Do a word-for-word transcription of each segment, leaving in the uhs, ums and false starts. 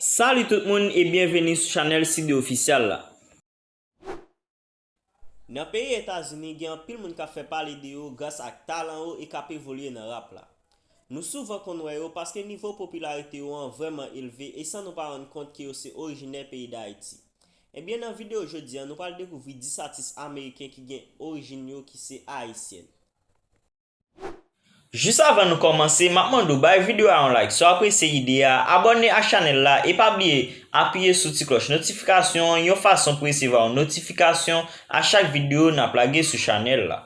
Salut tout moun e byenveni sou chanèl Sidé Official la. Nan peyi Etazini, gen anpil moun k ap fè pale de yo gras ak talan yo e k ap evolye nan rap la. Nou souvan konn wè yo paske nivo popilarite yo an vrèman elve e san nou pa rann kont ke yo se orijinè peyi Dayiti. Ebyen, nan videyo jodi a, nou pral dekouvri dis atis ameriken ki gen orijin yo ki se ayisyèn. Jis avan nou kòmanse, m ap mande w bay videyo a yon like si w apresye ide a, abòne ak chanèl la e pa bliye apiye sou ti klòch notifikasyon an yon fason pou w resevwa yon notifikasyon a chak videyo n ap lage sou chanèl la.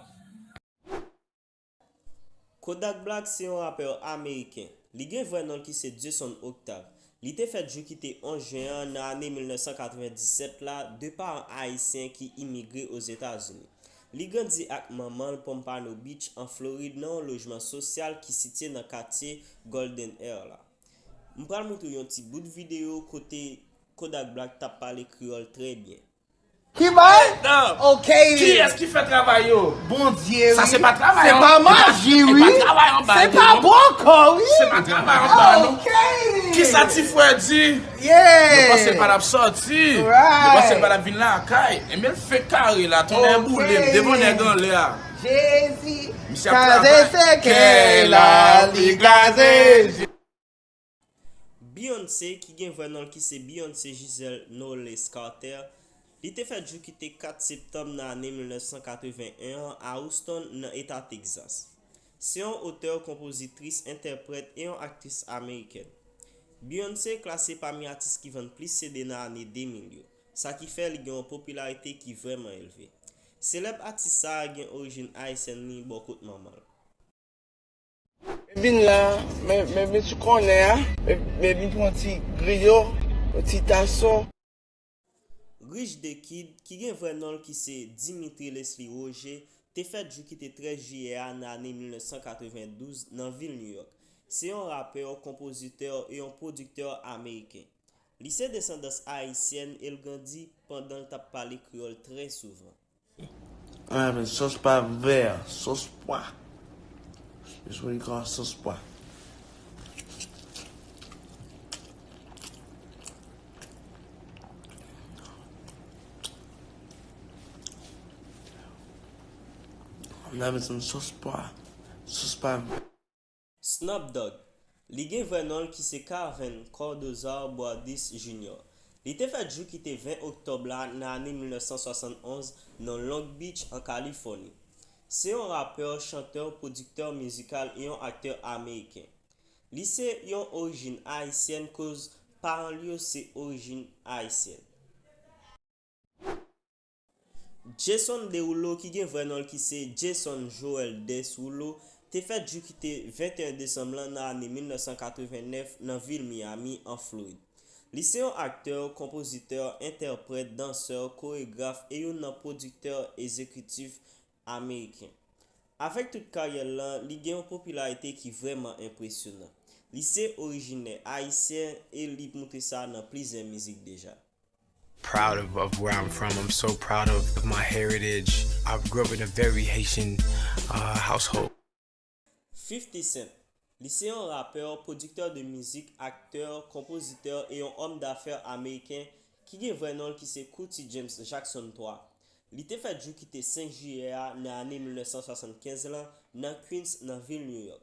Kodak Black se yon rapè ameriken. Li gen vrè non l ki se Jason Octave. Li te fèt jou ki te onz jen an nan ane mil nèf san katrevenndisèt la de paran ayisyen ki imigre Ozetazini. Li grandi ak manman l Pompano Beach, an Florid, nan yon lojman sosyal ki sitye nan katye Golden Air la. M pral montre w yon ti bout videyo kote Kodak Black t ap pale kreyòl trè byen. Ki bay? Non. Ok. Kiyès ki fè travay yo? Bondye, wi. Sa se pa travay, se pa maji, wi. Se pa travay anba, se pa bòkò, wi. Se pa travay anba, non. Ok. Kisa ti frè di? Yeah. Yo panse l pa t ap sòti. Right. Yo panse l pa t ap vin lakay. Enben, l fenk kare la, tonnè boule m devan nèg anlè a. Jezi. Misye ap kraze travay. Sekèy la, li kraze. Beyoncé, ki gen vrè non l ki se Beyoncé Giselle Knowles Carter, li te fèt jou ki te kat septanm nan ane mil nèf san katreven en an a Houston, nan eta Texas. Se yon otè, konpozitris, entèprèt e yon aktris amerikèn. Beyoncé klase pami atis ki vann plis C D nan ane de mil yo, sa ki fè li gen yon popilarite ki vrèman elve. Selèb atis sa a gen orijin ayisyèn li bò kot manman l. Vin la, men, men, men ti kònè a, men, men vin pran ti griyo, yon ti tason. Rich the Kid, ki gen vrè non l ki se Dimitri Leslie Roger, te fèt jou ki te trèz jiyè a nan ane mil nèf san katrevendouz nan vil New York. Se yon rapè, konpozitè e yon pwodiktè ameriken. Li se desandans ayisyèn e l grandi pandan l t ap pale kreyòl trè souvan. I'm having sòs pa vè, sòs pwa. It's what you call sòs pwa. I'm having some sòs pwa. Sòs pa vè. Snoop Dogg. Li gen vrè non l ki se Carven Cordozar Broadus Junior. Li te fèt jou ki te ven oktòb la nan ane mil nèf san swasannonz nan Long Beach, an Kalifòni. Se yon rapè, chantè, pwodiktè mizikal e yon aktè ameriken. Li se yon orijin ayisyèn koz paran l yo se orijin ayisyèn. Jason Derulo, ki gen vrè non l ki se Jason Joel Derulo, te fèt jou ki te venteyen desanm lan nan ane mil nèf san katrevennèf nan vil Miami, an Florid. Li se yon aktè, konpozitè, entèprèt, dansè, koregraf e youn nan pwodiktè egzekitif ameriken. Avèk tout karyè l lan, li gen yon popilarite ki vrèman enpresyonan. Li se orijinè ayisyen e li montre sa nan plizyè mizik deja. Proud of, of where I'm from. I'm so proud of my heritage. I grew up in a very Haitian uh, household. Fifty Cent. Li se yon rapè, pwodiktè de mizik, aktè, konpozitè e yon òm dafè ameriken ki gen vrè non l ki se Cootie James Jackson twa. Li te fèt jou ki te senk jiyè a nan ane mil nèf san swasannkenz lan nan Queens, nan vil New York.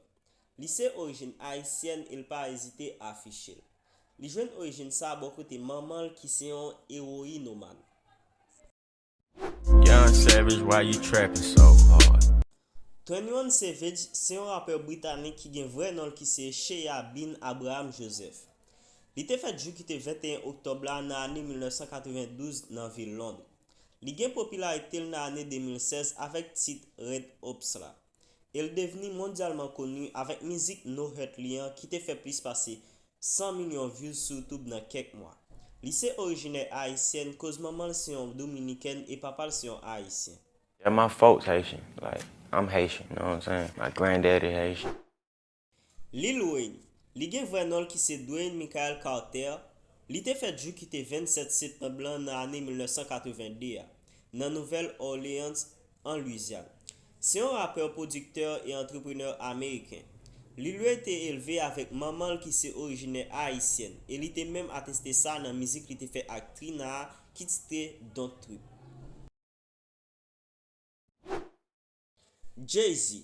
Li se orijin ayisyèn e l pa ezite afiche l. Li jwenn orijin sa bò kote manman l ki se yon ewoyinoman. Young Savage, why you trapping so hard? Twenty-one Savage se yon rapè britanik ki gen vrè non l ki se Shea Bean Abraham Joseph. Li te fèt jou ki te venteyen oktòb la nan ane mil nèf san katrevendouz nan vil Lond. Li gen popilarite l nan ane de mil sèz avèk tit Red Hopes la. E l devni mondyalman koni avèk mizik No Hurt li an ki te fè plis pase san milyon views sou YouTube nan kèk mwa. Li se orijinè ayisyèn koz manman l se yon dominikèn e papa l se yon ayisyen. Yeah, my folks Haitian. Like, I'm Haitian, you know what I'm saying? My granddaddy Haitian. Lil Wayne. Li gen vrè non l ki se Dwayne Michael Carter. Li te fèt jou ki te vennsèt septanm lan nan ane mil nèf san katrevende a, nan Nouvèl Orleans, an Lwizyàn. Se yon rapè, pwodiktè e antreprenè ameriken. Lil Wayne te elve avèk manman l ki se orijinè ayisyèn, e li te menm ateste sa nan mizik li te fè ak Trina a ki titre Don't Trip. Jay-Z.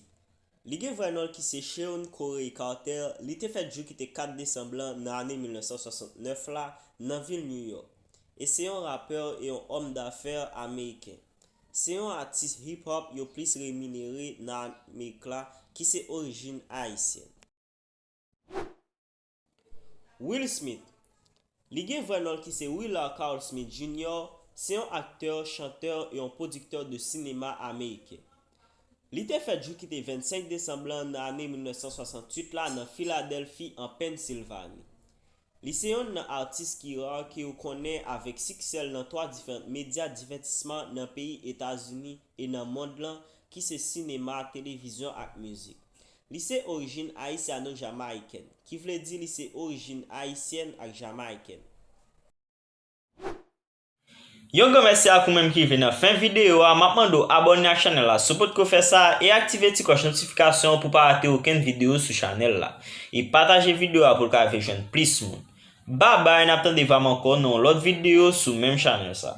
Li gen vrè non l ki se Shawn Corey Carter, li te fèt jou ki te kat desanm lan nan ane mil nèf san swasantnèf la nan vil New York. E se yon rapè e yon òm dafè ameriken. Se yon atis hip hop yo plis reminere nan Amerik la ki se orijin ayisyèn. Will Smith. Li gen vrè non l ki se Willard Carl Smith Junior, se yon aktè, chantè e yon pwodiktè de sinema ameriken. Li te fèt jou ki te vennsenk desanm lan nan ane mil nèf san swasanntuit la nan Filadèlfi, an Pennsilvani. Li se yonn nan atis ki ra ke yo konnen avèk siksè l nan twa diferan medya divètisman nan peyi Etazini e nan mond lan, ki se sinema, televizyon ak mizik. Li se orijin ayisyano-jamayiken, ki vle di li se orijin ayisyèn ak jamayiken. Yon gran mèsi ak ou menm ki rive nan fen videyo a. M ap mande w abòne ak chanèl la si w potko fè sa e aktive ti klòch notifikasyon an pou w pa rate okenn videyo sou chanèl la. E pataje videyo a pou l ka rive jwenn plis moun. Babay, n ap tande va m ankò nan yon lòt videyo sou menm chanèl sa.